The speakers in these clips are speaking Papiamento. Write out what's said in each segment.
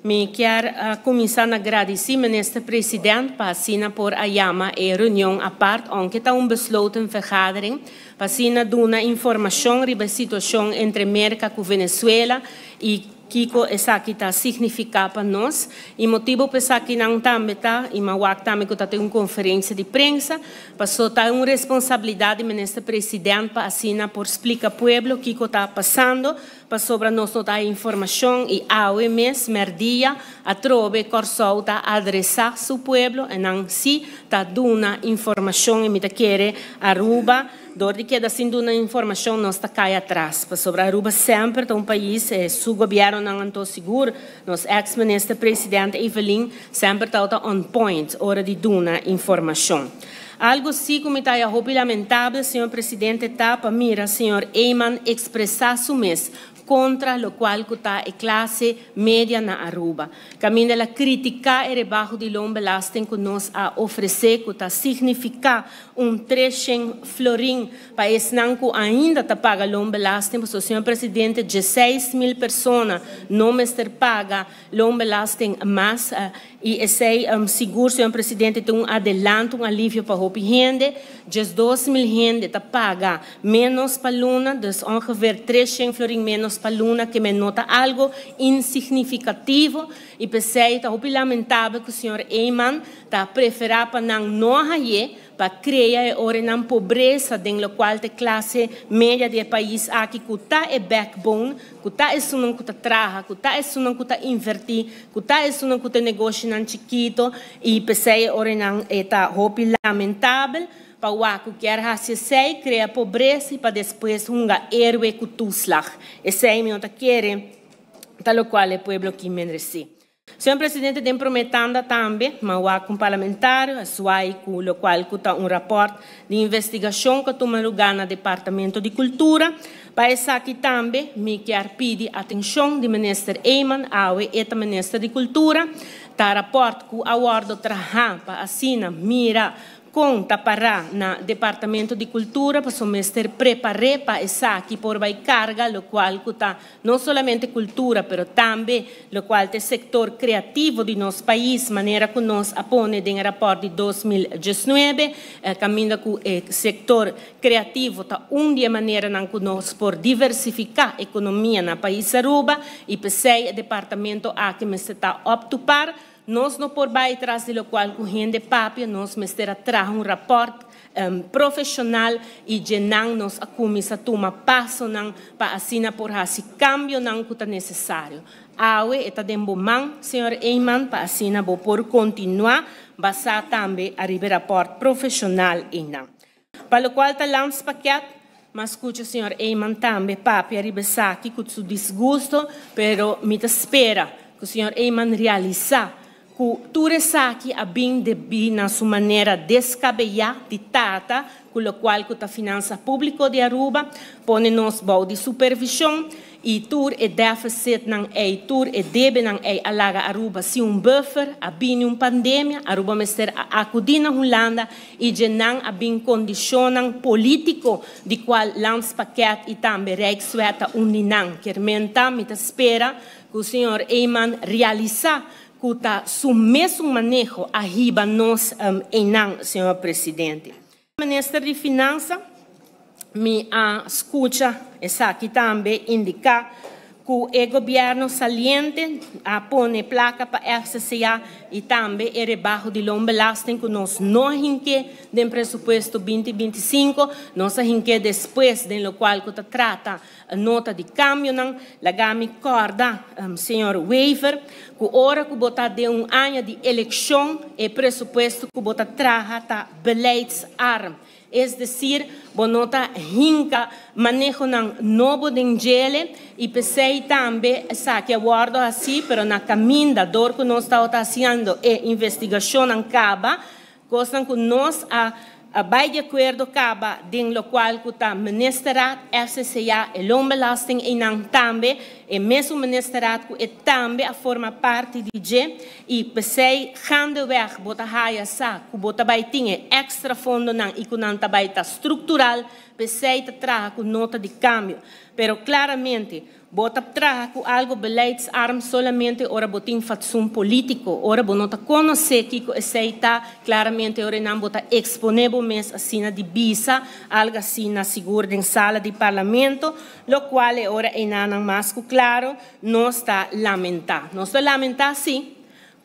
Mi kier a cuminsa na gradici Minister President pa asina por a yama e reunion apart, aunke ta un besloten vergadering, pa asina duna informacion riba e situacion entre Merca cu Venezuela y kico esaki ta significa pa nos. Y motibo pa esakinan tambe ta, y mi a wak tambe cu ta tin un conferencia di prensa, paso ta un responsabilidad di Minister President pa asina por splica pueblo kico ta pasando, pasobra nos no ta haya informacion y awe mes merdia atrobe Corsou ta adresa su pueblo en nan si ta duna informacion y mi ta kere Aruba dor di keda sin duna informacion nos ta cay atras pasobra Aruba semper ta un pais su gobiernonan anto sigur nos ex minister president Evelyn semper tawata on point ora di duna informacion. Algo si cu mi ta haya hopi lamentabel, señor Presidente, ta pa mira señor Eman expresa su mes contra locual cu ta e clase media na Aruba. Caminda el a critica e rebaho di loonbelasting cu nos a ofrece cu ta significa un treshen florin pa esnan cu ainda ta paga loonbelasting, pasobra, señor Presidente, 16.000 persona no mester paga loonbelasting mas. Y esey sigur, señor Presidente, ta un adelanto, un alivio pa hopi hende. 12.000 hende ta paga menos pa luna, dus ongeveer 300 florin menos pa luna, ke men no ta algo insignificativo. Y p'esey ta hopi lamentabel cu señor Eman ta prefera pa nan no haye, pa crea e orenan pobresa den locual ta e clase media di e pais aki cu ta e backbone, cu ta esunnan cu ta traha, cu ta esunnan cu ta inverti, cu ta esunnan cu ta negoshinan chikito y p'esey e orenan e ta hopi lamentabel pa wak cu kier haci esey, crea pobresa y pa despues hunga héroe cu toeslag. Esey mi no ta kere ta locual e pueblo ki menreci. Señor Presidente, den prome tanda tambe m'a wak un parlamentario a swai cu locual cu ta un raport di investigacion cu a tuma lugar na Departamento di Cultura. Pa esaki tambe mi kier pidi atencion di Minister Eman, awe e ta Minister di Cultura. Ta raport cu a wordo traha pa asina mira Kon ta pará na Departamento di Kultura paso mester prepar'é pa esaki por bai karga lokual ku ta no solamente kultura pero tambe lokual ta e sektor kreativo di nos pais manera ku nos a pone den e rapòrt di 2019 kaminda ku e sektor kreativo ta un di e maneranan ku nos por diversifiká ekonomia na pais Aruba i p'esei e departamento aki mester ta up to par. Nos no por bai tras di locual cu hende papia, nos mester a traha un rapport profesional y djenan nos a cuminsa tuma pasonan pa asina por haci cambionan cu ta necesario. Awe e ta den bo man, señor Eman, pa asina bo por continua basa tambe ariba e rapport profesional eynan. Pa locual ta landspakket, m'a scucha señor Eman tambe papia riba esaki cu su disgusto, pero mi ta spera cu señor Eman realisa cu tur esaki a bin debi na su manera descabeya di tata cu locual cu ta finansa publico di Aruba, pone nos bou di supervision y tur e deficitnan ey, tur e debenan ey a laga Aruba sin un buffer, a bini un pandemia, Aruba mester a acudi na Hulanda y dje nan a bin condicionnan politico di cual Landspakket y tambe Rijkswet ta un di nan. Kier menta mi ta spera cu señor Eman realisa cu ta su mesun maneho a hiba nos eynan, señor Presidente. Minister di Finansa, mi a scucha esaki tambe indica cu e gobierno saliente a pone placa pa FCCA y tambe e rebaho di loonbelasting cu nos no a hinke den presupuesto 2025, nos a hinke despues den locual cu ta trata nota di cambionan. Laga mi corda, señor Wever, cu ora cu bo ta den un aña di eleccion e presupuesto cu bo ta traha ta beleidsarm. Es decir, bo no ta hinca manehonan nobo den djele y p'esey tambe esaki a wordo haci, pero na caminda dor cu nos tabata haciendo e investigacionnan caba, cosnan cu nos a bay di acuerdo caba den locual cu ta Ministerraad, FCCA, e loonbelasting eynan tambe, e mesun Ministerraad cu e tambe a forma parti di dje y p'esey gaandeweg bo ta haya sa cu bo ta bay tin e extra fondonan y cu nan ta bay ta structural, p'esey ta traha cu nota di cambio. Pero claramente. Bo ta traha ku algo beleidsarm solamente ora bo tin fatsoen politico. Ora bo no ta conoce kico esey ta, claramente ora nan bo ta expone bo mes asina di bisa algo asina sigur den sala di parlamento, locual e ora eynan mas cu claro nos ta lamenta. Nos ta lamenta si,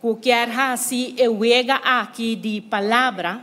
cu kier hasi e wega aki di palabra,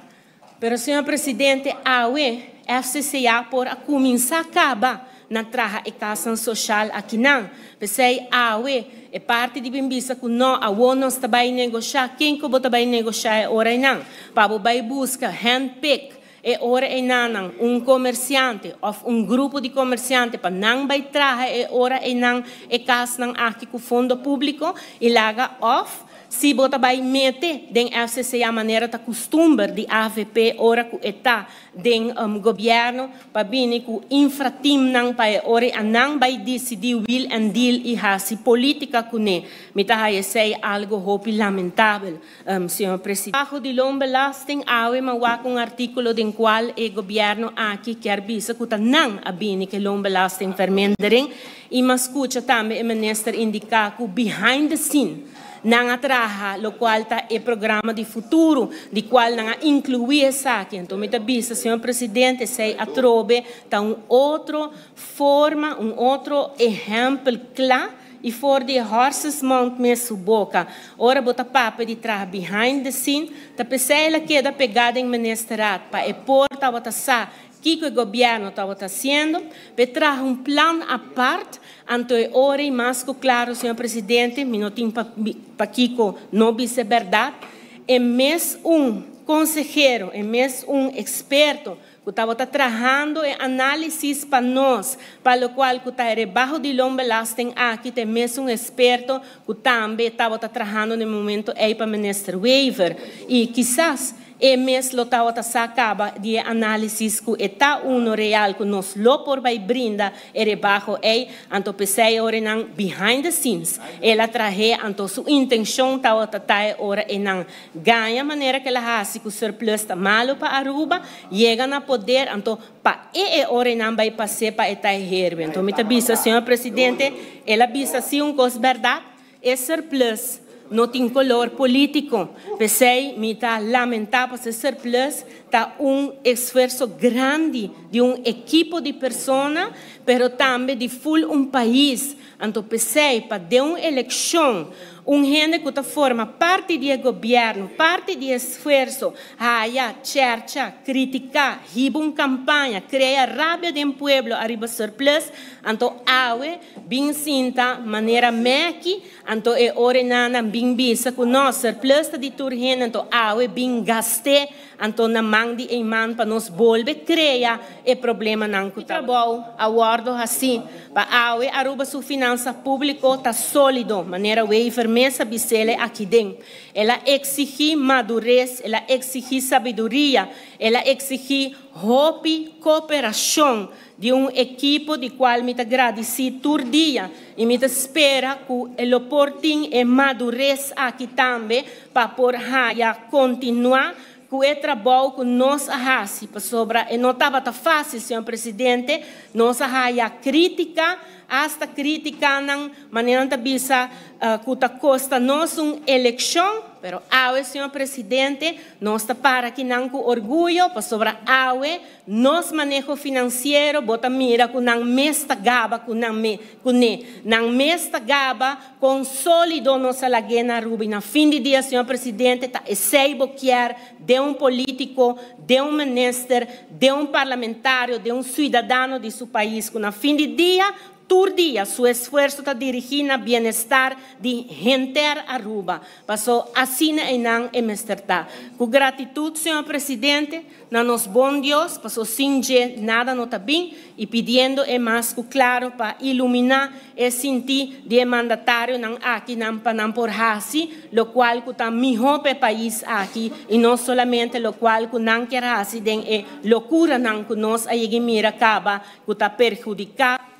pero, señor presidente, awe FCCA por a cuminsa caba na traha e cas social aki nan. Pesey awe e parti di bin bisa cu no, awo nos ta bay negocia, ken cu bo ta bay negocia e ora nan? Pa bo bay busca handpick e ora e nan un comerciante of un grupo di comerciante pa nan bay traha e ora e nan e cas nan aki cu fondo publico y laga, of si bo ta bay mete den FCCA manera ta custumber di AVP ora cu e ta den gobierno, pa bini cu infrateam nan pa e ora nan bay decidi, wheel and deal y hasi politica cune. Mi ta haya esey algo hopi lamentabel, señor presidente. Bajo di loonbelasting, awe m'a wak un articulo den cual e gobierno aki kier bisa cu ta nan a bini cu loonbelasting vermindering y m'a scucha tambe e minister indica cu behind the scene nan a traha locual ta e programa di futuro, di cual nan a inclui esaki. Anto, mi ta bisa, señor presidente, esey atrobe ta un otro forma, un otro ehempel cla y for di horse's mouth mes su boca. Ora bo ta papia di traha behind the scene, ta pesey el a keda pega den ministerraad, pa e por tabata sa kico e gobierno tabata haciendo, pa traha un plan apart. Anto e ora y mas cu claro, señor presidente, mi no tin pa kico no bisa berdad, e mes un consehero, e mes un experto cu tabata trahando e analisis pa nos, pa locual cu ta rebaho di loonbelasting aki, ta mes un experto cu tambe tabata trahando na momento ey pa minister Wever. Y kisas e mes lo tabata sa caba di analisis cu e ta uno real cu nos lo por bay brinda e rebaho ey. Anto pesey ora nan behind the scenes el a trahe. Anto su intencion tabata ta e ora e nan gana manera cu el a hasi cu surplus ta malo pa Aruba, yega na poder, anto pa e ora nan bay pase pa e ta herbe. Anto mi ta bisa, señor presidente, el a bisa si un cos berdad, e surplus no tin color politico. Pesey mi ta lamenta, e surplus ta un esfuerso grandi di un ekipo di persona, pero tambe di full un pais. Anto pesey pa den un eleccion un hende cu ta forma parti di gobierno, parti di esfuerso, haya, chercha, critica, hiba un campaña, crea rabia den pueblo ariba surplus, anto awe bin sinta manera meki, anto e ora nana bin bisa cu nos surplus ta di tur hende, anto awe bin gaste, anto na man di iman pa nos bolbe crea e problema nan cu trabou a wordo asina pa awe Aruba su finansa publico ta solido, manera Wever mes a bisele aki den. El a exigi madurez, el a exigi sabiduria, el a exigi hopi cooperacion di un ekipo di cual mi ta gradici tur dia y mi ta spera cu e por tin e madurez aki tambe pa por haya continua cu e trabou cu nos a hasi, pasobra e no tabata facil, señor presidente. Nos a haya critica, hasta critica nan manera ta bisa cu ta costa nos un eleccion, pero awe, señor presidente, nos ta para aki nan cu orguyo, pasobra awe nos maneho financiero, bo ta mira cu nan mes ta gaba cu nan me cu ne nan mes ta gaba con solido nos a lag'e na Aruba. Na fin di dia, señor presidente, ta esey bo kier di un politico, di un minister, di un parlamentario, di un ciudadano di su pais, cu na fin di dia, tur dia, su esfuerso ta dirigi na bienestar di hende Aruba. Paso asina einan e mester ta. Cu gratitud, señor presidente, na nos bon Dios, paso sin dje nada no ta bin, y pidiendo e mas cu claro pa ilumina e sinti di mandatario nan aki nan pa nan por hasi locual cu ta miho pa e pais aki y no solamente locual cu nan kier hasi den e locura nan cu nos a mira caba cu ta perhudica.